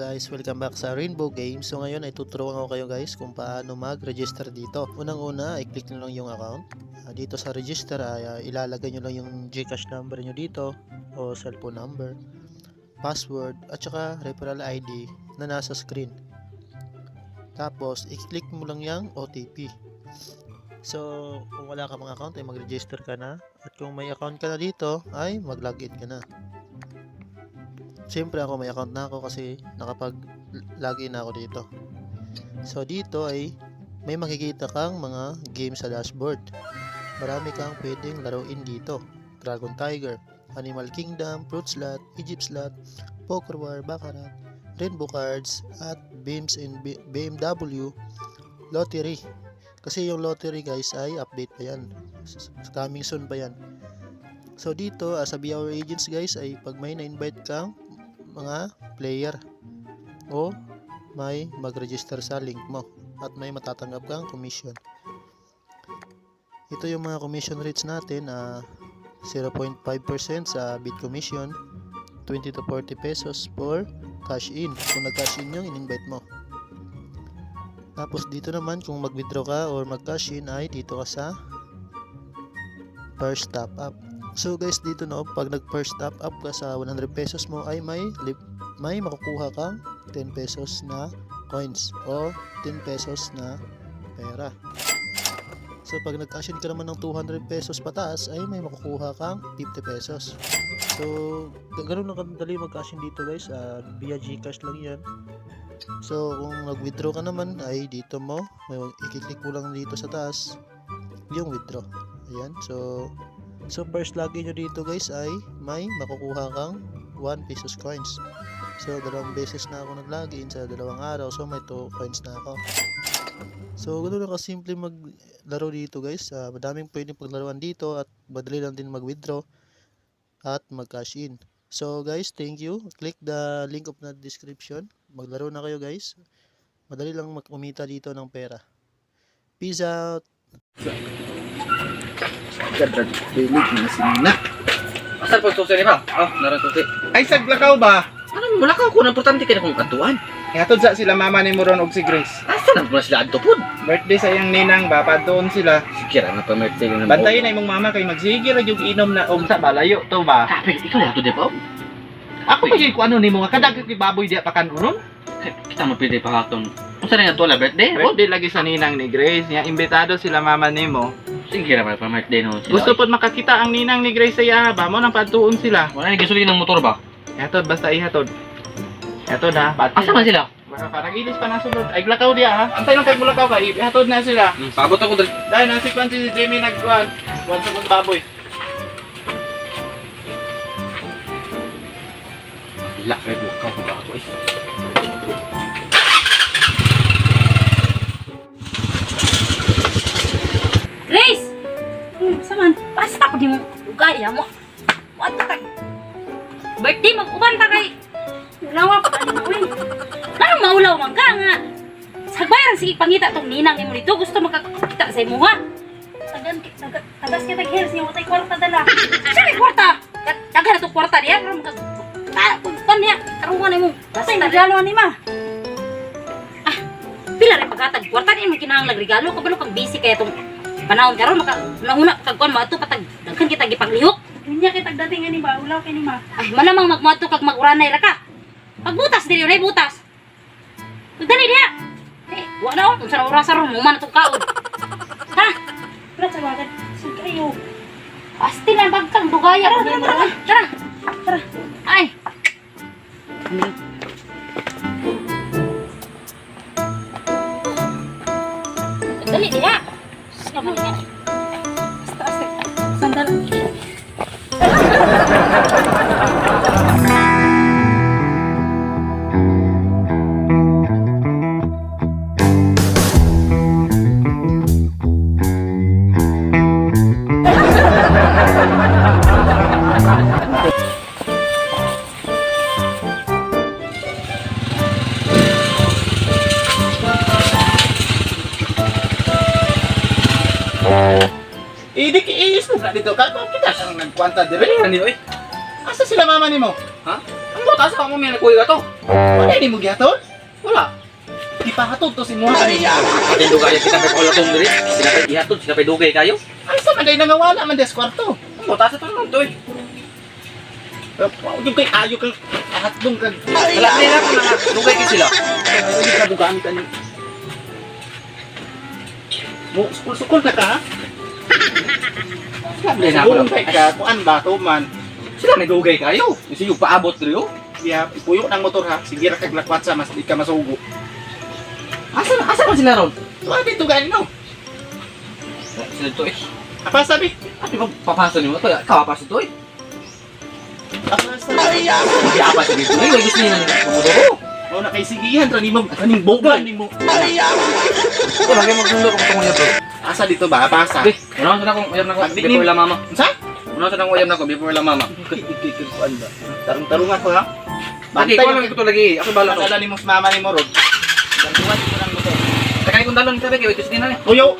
Guys? Welcome back sa Rainbow Games. So ngayon ay tuturuan ko kayo, guys, kung paano mag-register dito. Unang-una ay click nyo lang yung account. Dito sa register ay ilalagay nyo lang yung GCash number nyo dito o cellphone number, password at saka referral ID na nasa screen. Tapos i-click mo lang yung OTP. So kung wala ka mga account ay mag-register ka na, at kung may account ka na dito ay mag-login ka na. Siyempre ako, may account na ako kasi nakapag-login na ako dito. So dito ay may makikita kang mga game sa dashboard. Marami kang pwedeng laruin dito. Dragon Tiger, Animal Kingdom, Fruit Slot, Egypt Slot, Poker War, Baccarat, Rainbow Cards, at Beams and BMW Lottery. Kasi yung lottery, guys, ay update pa yan. Coming soon pa yan. So dito, sa Be Our Agents, guys, ay pag may na-invite kang mga player o may mag-register sa link mo at may matatanggap kang commission. Ito yung mga commission rates natin na 0.5% sa bid commission, 20 to 40 pesos for cash in kung nag-cash in yung in-invite mo. Tapos dito naman, kung mag-withdraw ka or mag-cash in ay dito ka sa first top up. So guys, dito, no, pag nag first top up ka sa 100 pesos mo ay may makukuha kang 10 pesos na coins o 10 pesos na pera. So pag nag-cash in ka naman ng 200 pesos pataas ay may makukuha kang 50 pesos. So ganun lang kadali mag-cash in dito, guys, via GCash lang 'yan. So kung nag-withdraw ka naman ay dito mo, may i-click mo lang dito sa taas yung withdraw. Ayan. So first login nyo dito, guys, ay may makukuha kang 1 pesos coins. So dalawang beses na ako nag-login sa 2 araw. So may 2 coins na ako. So ganoon lang kasimple maglaro dito, guys. Madaming pwedeng paglaruan dito at madali lang din mag-withdraw at mag-cash in. So guys, thank you. Click the link of the description. Maglaro na kayo, guys. Madali lang kumita dito ng pera. Peace out! Kadrag dili na sinina. Asa po susi ni ba? Oh, naran susi. Ay, saglakaw ba? Ano mo lakaw ko na importante kay akong katuan. Hatod sa sila mama ni Moron og si Grace. Asa na po na sila adto pud? Birthday sa iyang ninang ba, padtuon sila. Sige ra nga pa birthday na. Bantayin na imong mama kay magsige ra gyud inom na og sa balayo to ba. Kape, ikaw na adto di ba? Ako pa gyud ko ano nimo nga kadag kay baboy diya pa kanon. Kita mo pwede pa katon. Unsa na nga la birthday? Oh, Birthday lagi sa ninang ni Grace, nya imbitado sila mama nimo. sige ra pa birthday no. Sila. Gusto pod makakita ang ninang ni Grace sa iya ba, mo nang padtuon sila. Wala ni gasolina ng motor ba? Hatod basta ihatod. Hatod ha, pati. Asa man sila? Baka parang ilis pa na sulod. Ay, glakaw diya ha. Antay lang kay mulakaw kay ihatod na sila. Paabot ako dali. Dahil nasi kwan si Jimmy nagkuan. Kuan sa kong baboy. La kay bukaw ko ba ato eh. Grace! Saman, basta ko di mo ugaya mo. What the tag? Birthday, mag-uban ta kay. Ulaw pa ka mo eh. Nganong maulaw man ka nga? Sagbay ra sige pangita tong ninang nimo dito, gusto makakita sa imuha. Tagan tagas kita hairs niya, watay kwarta dala. Siya may kwarta. Daghan na tong kwarta diya, karon maka ah, kun niya, tarungan nimo. Basta Tay, regalo ni ma. Pila rin paghatag kwarta, di mo kinahanglan regalo, kabalo kang busy kaya tong panahon karon, maka nauna kag kuan maadto patag daghan kita gipanglihok. Unya kay tagdating ani ba, ulaw kay ni ma. Ay, malamang magmuadto kag maguranay ra ka. Pagbutas diri nay butas. Dali diha. Eh, wa na oh, unsa na oras ron mo man atong kaon. Ha? Wala sa bagad. Sud kayo. Asti lang bagkang dugaya. Tara, tara, tara. Tara. Tara. Ay. Dali diha. Sama niya. Basta asta. Sandal. Idi kiis na dito ka. Kung kita kang nagkwanta dire. Ani oy. Asa sila mama nimo? Ha? Ang Ang buta sa mo may nagkuha to. Wala ni mo gihatod? Wala. Gipahatod to si mo. Ay, Atin dugay kita may pala tong diri. Sila pay ihatod, sila pay dugay kayo. ay sa man day nangawala man des kwarto. Ang buta sa to naman to eh. Yung kay ayo kang hatdong kag Wala nila ko na dugay kay sila. Ay, ka bugaan ka ni. Mo sukol-sukol na ka ha? Sila may na ako. Sukol kay ka kuan ba to man. Sila may dugay kayo. Kasi yung paabot diri oh. Diya, ipuyo ng motor ha. Sige ra kag lakwatsa mas di ka masugo. Asa asa man sila ron? Tuwa dito gani no. Sila to eh. Apa sabi? Ano ba papasa nimo to? Ikaw papasa to eh. Apa sabi? Hindi apa sa dito. Ay, gusto niya nang pumudoro. Mao na kay sigihan ra nimo kaning bogan nimo. Wala kayo magsundo kung tungo niya bro. Asa dito ba? Pasa. Be, una sa akong uyab na ko Pag di before la mama. Unsa? Una sa akong uyab na ko before la mama. Kuan ba? Tarong-tarong ako ha. Lagi Bantay ko lang ko to lagi. Ako bala to. Alala nimo sa mama nimo rod. Gantuan mo ng motor. Takay kong dalon sabi kay wait din na. Tuyo.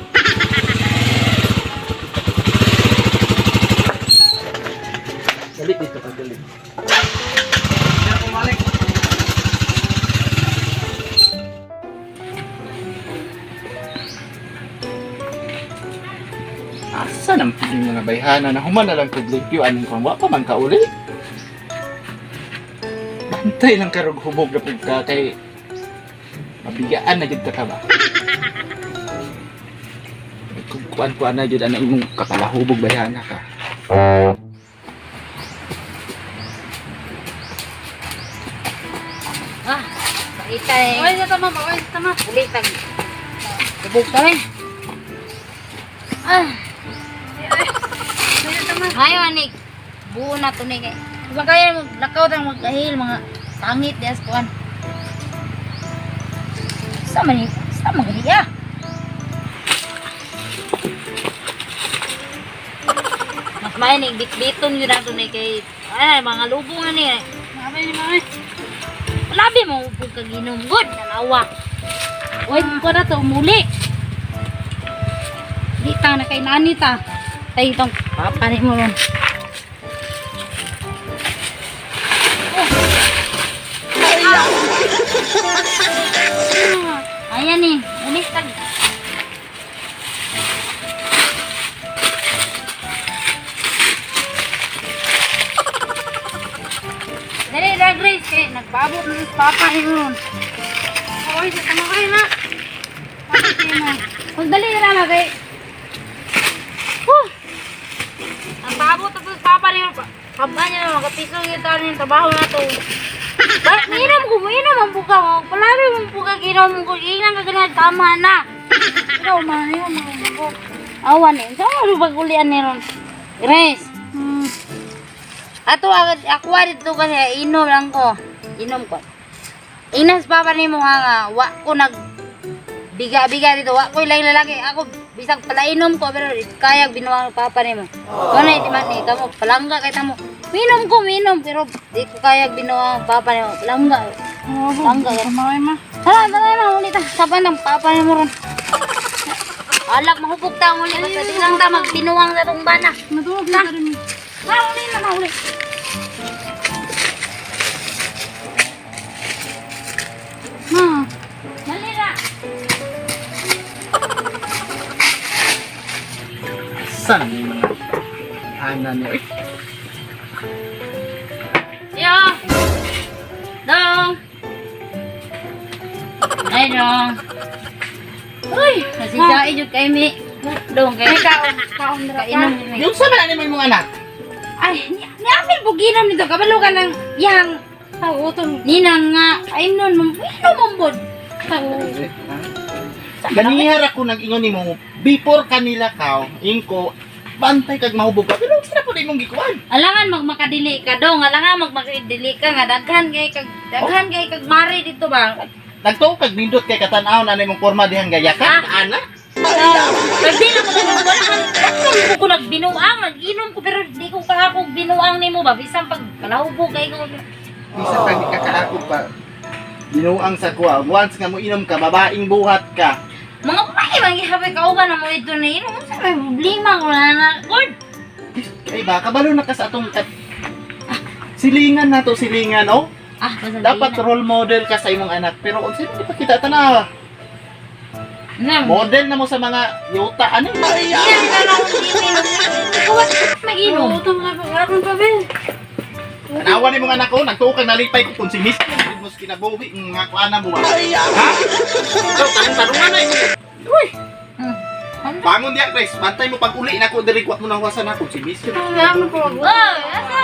Dali dito ka dali. Hindi ako malik. Asa nang piling mga bayhana na human na lang kag limpyo aning kung wa pa man kauli. Bantay lang karog hubog na pud ka kay mabigaan na jud ka ka ba. Kung kuan-kuan na jud ana imong kakalahubog bayhana ka. Ah, itay. Oy, sa tama ba? Oy, sa tama. Uli tag. Tubog ta rin. Ah, Oy, sa tama. hayo anik. Buo na to ni kay. Diba kaya mo lakaw tang magkahil mga sangit dias kuan. Sa man ni, sa man gani ah. Mas may ni bitbiton yun ato ni kay ay mga lubong ani. Mabay ni mami. Labi mo upog kag inom good nalawa. Oy, ko na to muli. Di ta na kay nani ta. Tay tong papa ni mo ron. Oh. Ayan ni, ulit tag. Dali ra Grace kay nagpaabot na sa papa ni mo ron. Oy, sa tama kayo na. Oy, sa tama. Kung dali ra na kay. Huh. Ang paabot na sa papa ni mo. Papa niya na makapiso yung tao yung trabaho na to. Ba, minom ko, minom ang buka mo. Palagi mong buka, ginom ko. Ilang ka ganyan, tama na. Ikaw, man, yun, mga ko. Awan eh. Saan mo pag-ulian ni Ron? Grace. Ato, ako dito kasi inom lang ko. Inom ko. Inas papa ni mo nga nga, wa ko nag biga-biga dito. Wa ko ilang lalaki. Ako bisag pala inom ko pero kaya binuwang papa ni mo. Wala iti man ni kamo palangga kay tamo. Minom ko, minom pero di ko kaya binuwang papa ni mo. Palangga. Oo, Palangga. tama kayo, ma. Tara, tara na ulit ta. Saban ng papa ni mo ron. Alak mahubog ta uli basta di lang ta magbinuwang sa tong bana. Matulog na ka rin. Tara uli na na uli. Ma, Dali ra. Asa nang mga bayhana niyo eh. Yo. Dong. Ay, dong. Uy, nasisyain jud kay mi. Dong kay ay, kaon, kaon na ka. kainom ni mi. Yung sa man ani mo imong anak? Ay, ni ni apil po ginom nito kabalo ka ng yang Tao, utong. ninang nga ay nun mo inom mo bod. Tao. Ganihar ako nag-ingon nimo before kanila kaw, ingko bantay kag mahubog ka pero sila po imong gikuan. Alangan magmakadili ka dong, alangan magmakadili ka nga daghan kay kag mari dito ba. Nagtuo kag nindot kay katan-aw na nimong porma dihang gayaka Ah. ana. Pag di na ko wala kang ko nagbinuang, nag-inom ko pero di ko kaakog binuang nimo ba bisan pag kalahubog kay ko. Bisan pag di ka kaakog pa binuang sa kuha. Once nga mo inom ka, babaeng buhat ka. Mga babae man gihapoy kauban na mo ito na inom. Unsa may problema ko na na. God. Kay ba kabalo na ka sa atong silingan na to, silingan oh. Ah, basta Dapat role model ka sa imong anak, pero unsa mo ipakita ta na? Na. Model na mo sa mga yuta ano? Mag-inom. Oo, tama na pa. Pa, Ben. Tanawa ni mong anak ko, nagtuo kang nalipay ko kung si Miss mo sa kinabuhi nga kuana mo. Ha? So, tanong-tanungan na eh. Uy. Bangon diya, Chris. Bantay mo pag uli na ko diri kuat mo na huwasan ako si Miss. Wala mo po. Oh, asa